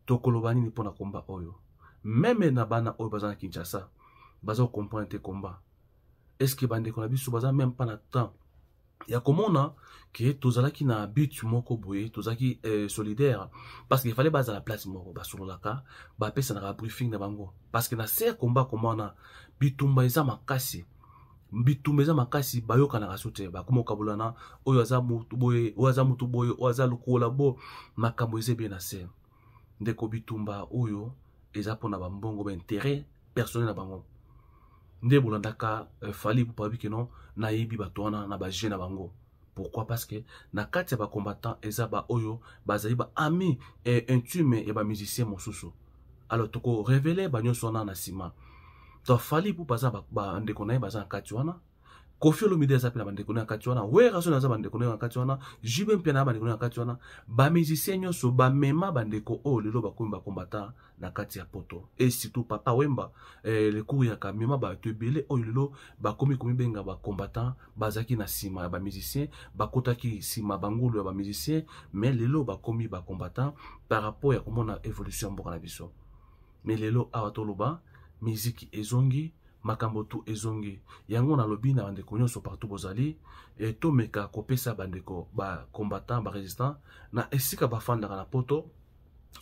B: Tokoloba nini pona combat oyo? Même na bana oyo baza na Kinshasa baza comprendre te combat. Est-ce que bandeko na biso baza même pas na temps ya komona ke tozalaki na but moko boye, tozalaki solidaire, parce qu'il fallait bazala place moko, basololaka, bapesanaka briefing na bango, parce que na ser combat komona bitumba eza makasi, bitumba eza makasi, bayokanaka so te, bakoma kokabolana, oyo aza mutu boye, oyo aza mutu boye, oyo aza lokola bo, makambo eza ebele na ser. Ndeko, bitumba oyo eza mpona ba mbongo, ba intérêt personnel na bango. Nde bolandaka Fally Ipupa biki non, nayebi bato wana na ba jeu na bango. Pourquoi? Parce que na kati ya ba combattant eza ba oyo bazali ba amis et intime ya ba musicien mosusu. Alors toko révéler ba nyonso wana na nsima. To Fally Ipupa aza ba ndeko na ye baza na kati wana. Koffi Olomide aza mpe na bandeko na kati wana, Werrason aza bandeko na kati wana, JB mpe na bandeko na kati wana. Bamusicien nyonso bamema bandeko oyo lelo bakomi bacombattant na kati ya poto, et surtout Papa Wemba, le cours ya kamema bato ebele oyo lelo bakomi komibenga bacombattant. Bazalaki na nsima ya bamusicien, bakotaki nsima bangulu ya bamusicien, mais lelo bakomi bacombattant par rapport ya komona évolution ya mboka na biso. Mais lelo awa toloba miziki ezongi, makambo tu ezongi. Yango nalobi na bandeko nyonso partout bozali, tomeka kopesa bandeko bacombattant, barésistant na esika bafandaka na poto.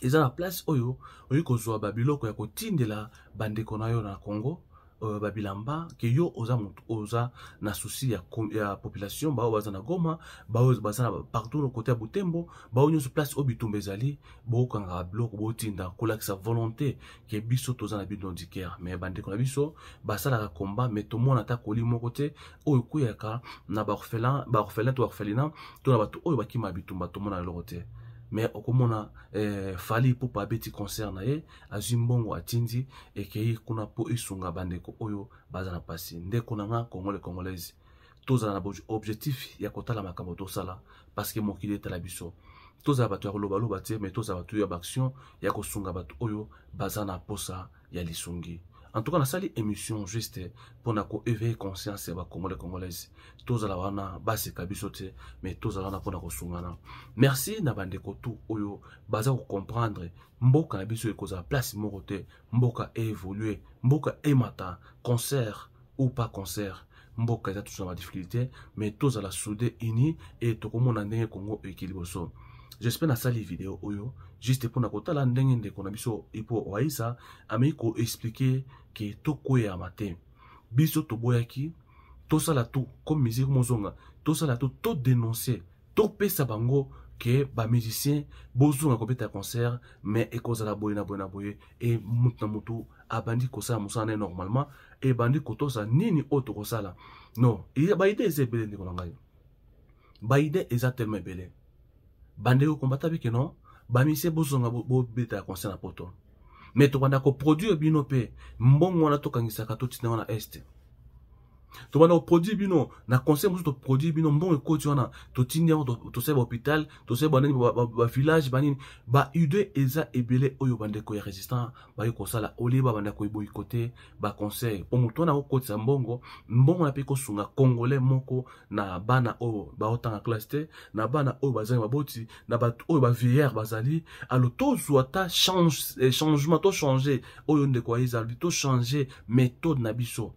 B: Eza na place oyo oyi kozwa babiloko ya kotindela bandeko na yo na Congo, babilamba ke yo oza motu oza na souci ya population, baoyo baza na Goma, baoyo baza na partout na côté ya Butembo, baoyo nyonso place oyo bitumba ezali. Bokangaka biloko, botinda kolakisa volonté ke biso toza na bino du cœur. Mais bandeko na biso basalaka combat, mais tomona ata koli moko te oyo ekweyaka na baorphelin, baorphelin to orphelinat to na bato oyo bakima bitumba. Tomona eloko te. Mais okomona Fally Ipupa abeti concert na ye, azwi mbongo, atindi, ekei kuna mpo esunga bandeko oyo baza na pasi. Ndeko na nga congolais, congolaise, tozala na objectif ya kotala makambo tosala, parce que mokili etala biso. Tozala bato ya kolobaloba te, mais tozala bato ya baaction ya kosunga bato oyo baza na posa ya lisungi. En tout cas, nasali émission juste mpona koéveiller conscience ya bacongolais, congolaise. Tozala wana, baseka biso te, mais tozala wana mpona kosungana. Merci na bandeko tu oyo baza kocomprendre. Mboka na biso ekozala place moko te. Mboka évolue, mboka emata, concert ou pas concert, mboka eza toujours na badifficulté, mais tozala soudé, uni, e tokomona ndenge Congo eki liboso. J'espère nasali video oyo juste mpona kotala ndenge ndeko na biso Ipo Waisa ameki koexpliquer ke tokweyama te. Biso toboyaki, tosala tout comme musique mozonga, tosala tout, todénoncer, topesa bango ke bamusicien bozonga kobeta concert, mais ekozala boye na boye na boye. E mutu na mutu abandi kosala mosala na ye normalement, ebandi kotosa nini oyo tokosala. Non, baidée eza ebele, ndeko na ngai, baidée eza tellement ebele. Bandeko kombata bike, non, bamusicien bozonga bobeta ya concert na poto, mais tobanda koproduire bino mpe mbongo wana tokangisaka, totinda wana este. Tobanda koproduire bino na conseil mosusu, toproduire bino, mbongo ekoti wana, totindi yango, tosali bahôpital, tosali banani, bavillage, banini. Baidée eza ebele oyo bandeko ya résistant baye kosala olie, babanda koboycotter baconseil po motu wana akokotisa mbongo. Mbongo na mpe kosunga congolais moko na bana oyo baotanga classe te, na bana oyo bazangi baboti, na bato oyo bavieillard bazali. Alors tozwa ata changement, tochange oyo ndeko ayezali, tochange méthode na biso,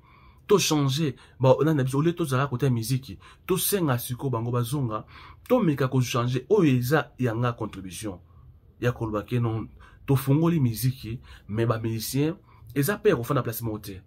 B: tochange nani na biso. Olie tozala kote ya miziki, tosenga sikoyo bango bazonga, tomeka kochange. Oyo eza yanga contribution ya koloba ke non, tofungoli miziki, mais bamusicien eza mpe ya kofanda place moko te.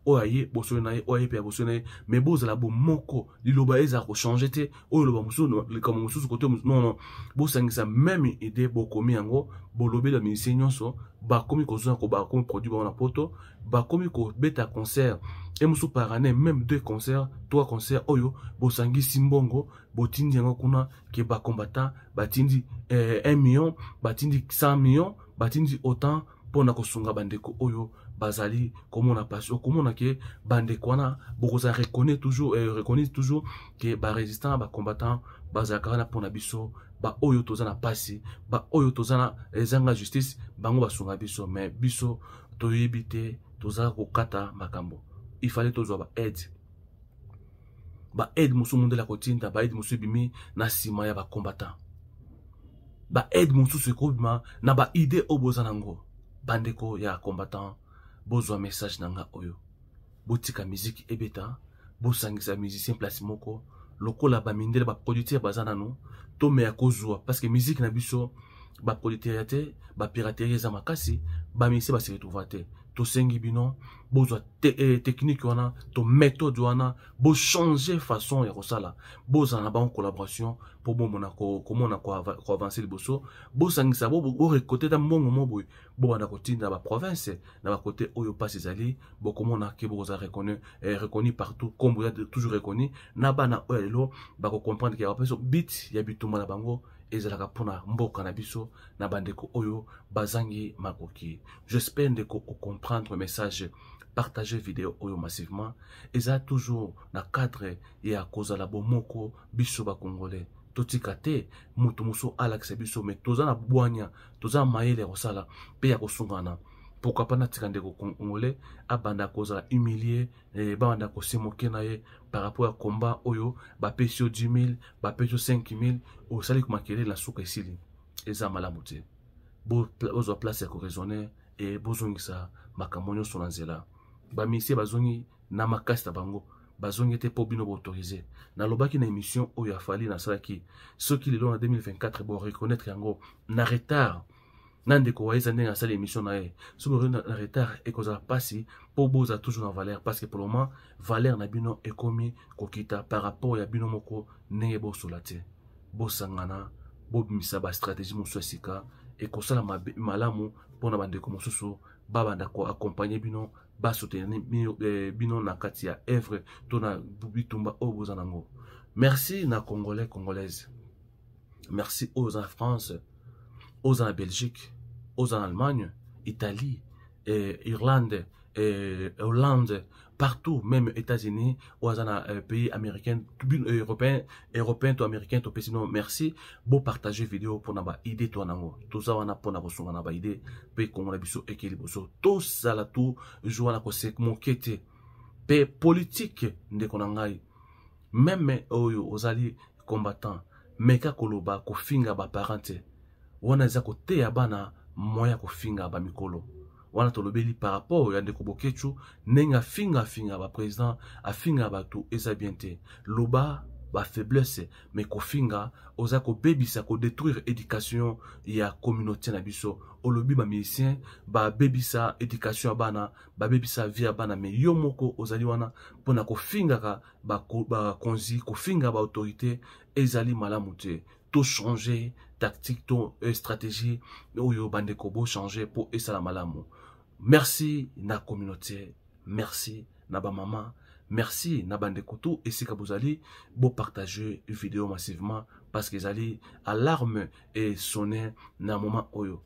B: Oyo aye bosolo na ye, oyo aye mpe ya bosolo na ye, mais bozala bomoko. Liloba ezala kochange te, oyo loba mosusu, likambo mosusu kote. Non, non, bosangisa même idée. Bokomi yango, bolobeli bamusicien nyonso bakomi kozwa, bakomi produit bango na poto, bakomi kobeta concert e mosusu par année, même deux concerts, trois concerts. Oyo bosangisi mbongo, botindi yango kuna ke bacombattant batindi 1 million, batindi 100 million, batindi autant mpona kosunga bandeko oyo bazali komona pasi. Okomona ke bandeko wana bokozala reconnaître toujours, reconnaître toujours ke barésistant, bacombattant bazalaka wana mpona biso baoyo toza na pasi, baoyo toza na ezanga justice. Bango basunga biso, mais biso toyebi te, toza kokata makambo. Il fallait tozwa baaide, baaide mosusu mondele akotinda, baaide mosusu ebimi na nsima ya bacombattant, baaide mosusu ekobima na baidée oyo boza nango. Bandeko ya combattant, bozwa message na nga oyo: botika miziki ebeta, bosangisa musicien place moko lokola bamindele, baproducteur baza nano. Tomeya kozwa, parce que musique na biso baproducteur ya te, bapiraterie eza makasi, bamusicien base retrouva te. Tosengi bino bozwa technique wana to méthode wana, bochange façon ya kosala, bozala na bango collaboration mpo bomona komona koavance liboso. Bosangisa, borécolter ta mbongo mo boye, bobanda kotinda baprovince na bakote oyo mpasi ezali. Bokomona ke bokozala reconnu partout, kombo eza toujours reconnu na bana oyo lelo bakocomprendre ke bapesa but ya bitumba na bango ezalaka mpona mboka na biso na bandeko oyo bazangi makoki. J'espère, ndeko, ocomprendre message. Partager vidéo oyo massivement. Eza toujours na cadre ya kozala bomoko biso ba congolais. Totika te moto mosusu alakisa biso, mais toza na bwanya, toza na mayele ya kosala mpe ya kosungana. Pourquoi pas natika ndeko congolais abanda kozala humilié, eh, babanda kosemoke na ye par rapport ya combat oyo bapesi yo 10 000, bapesi yo 5 000, osali makelele na suka esili. Eza malamu te. Bozwa place ya koraisonner e bozongisa makambo nyonso na nzela. Bamisie bazongi na makasi na bango, bazongi te mpo bino boautorize. Nalobaki na émission oyo afali nasalaki, soki lelo na 2024 bo reconnaître yango na retard na ndeko wayeza ndenge asali émission na ye, soki bokoki na retard ekozala mpasi mpo bozala toujours na valeur, parce que pour le moment valeur na bino ekomi kokita par rapport ya bino moko ndenge bosola te. Bosangana, bobimisa bastratégie mosusu ya sika ekosala malamu mpona bandeko mosusu babanda koaccompagne bino, basoutenir bino na kati ya œuvre to na bitumba oyo boza nango. Merci na congolais, congolaise, merci oyo oza na France, oza na Belgique, oza na Allemagne, Italie, Irlande, Hollande, partout, même États-Unis, oyo aza na pays américain, européen, européen to américain, topesi bino merci. Bopartage vidéo mpona baidée to nango, toza wana mpona kosunga na baidée mpe Kongo na biso eke liboso. Tosala toujours wana kose moke te mpe politique. Ndeko na ngai, même oyo ozali combattant, meka koloba kofinga baparent te. Wana eza koteya bana moya kofinga bamikolo. Wana tolobeli par rapport ya ndeko Bokechu, ndenge afinga afinga baprésident, afinga bato, eza bien te. Loba bafaiblesse, mais kofinga oza kobebisa, kodétruire éducation ya communauté na biso. Olobi bamusicien babebisa éducation ya bana, babebisa vie ya bana, mais yo moko ozali wana mpona kofingaka bakonzi, kofinga baautorité, ezali malamu te. Tochanger tactique to stratégie oyo, bandeko, bochanger mpo esala malamu. Merci na communauté, merci na bamama, merci na bandeko tu esika bozali. Bopartage vidéo massivement parce que ezali alarme esonne na moment oyo,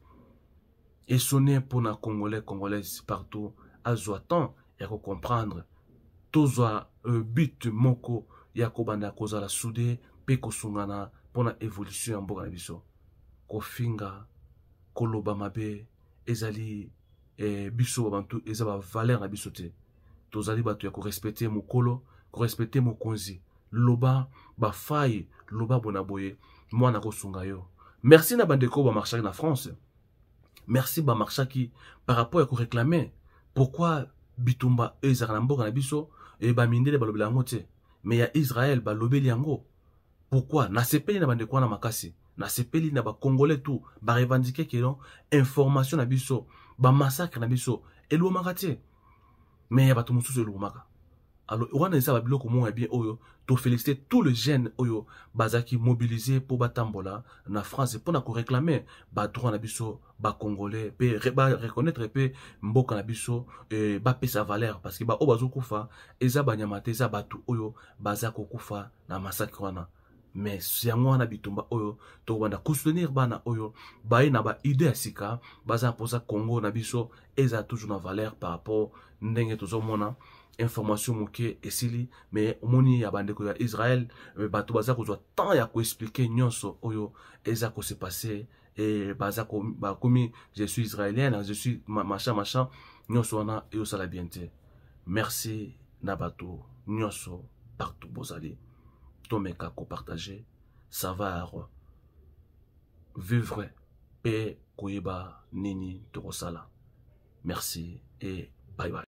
B: esonne mpona congolais, congolaise partout azwa temps ya kocomprendre. Tozwa but moko ya kobanda kozala soudé mpe kosungana mpona évolution ya mboka na biso. Kofinga, koloba mabe ezali biso babantu eza bavaleur na biso te. Tozali bato ya korespecte mokolo, korespecte mokonzi. Loba bafai, loba bona boye, mwana kosunga yo. Merci na bandeko bamarchaki na France, merci bamarchaki par rapport ya koréclame pourquoi bitumba ezalaka na mboka na biso e bamindele balobela yango te, mais ya Israel balobeli yango. Pourquoi? Nasepeli na bandeko wana makasi, nasepeli na bacongolais tout barevendiquer que non, information na biso, bamassacre na biso elobamaka te, mais ya bato mosusu elobamaka. Alors wana eza babiloko moko ya bien oyo tofélicité tous les jeunes oyo bazalaki mobilisé mpo batambola na France mpona koréclame badroit na biso bacongolais mpe bareconnaître mpe mboka na biso, bapesa valeur, parce que baoyo bazokufa eza banyama te, eza bato oyo baza kokufa na massacre wana. Mais yango wana bitumba oyo tokobanda kosoutenir bana oyo baye na baidée ya sika, baza na mposa Congo na biso eza toujours na valeur. Par rapport ndenge tozomona information moke esili, mais omoni ya bandeko ya Israel, bato baza kozwa temps ya koexpliquer nyonso oyo eza kose passer e baza bakomi "je suis israélien, je suis machin machin", nyonso wana ezosala bien te. Merci na bato nyonso partout bozali. Tomeka kopartage savoir vivre mpe koyeba nini tokosala. Merci et bye bye.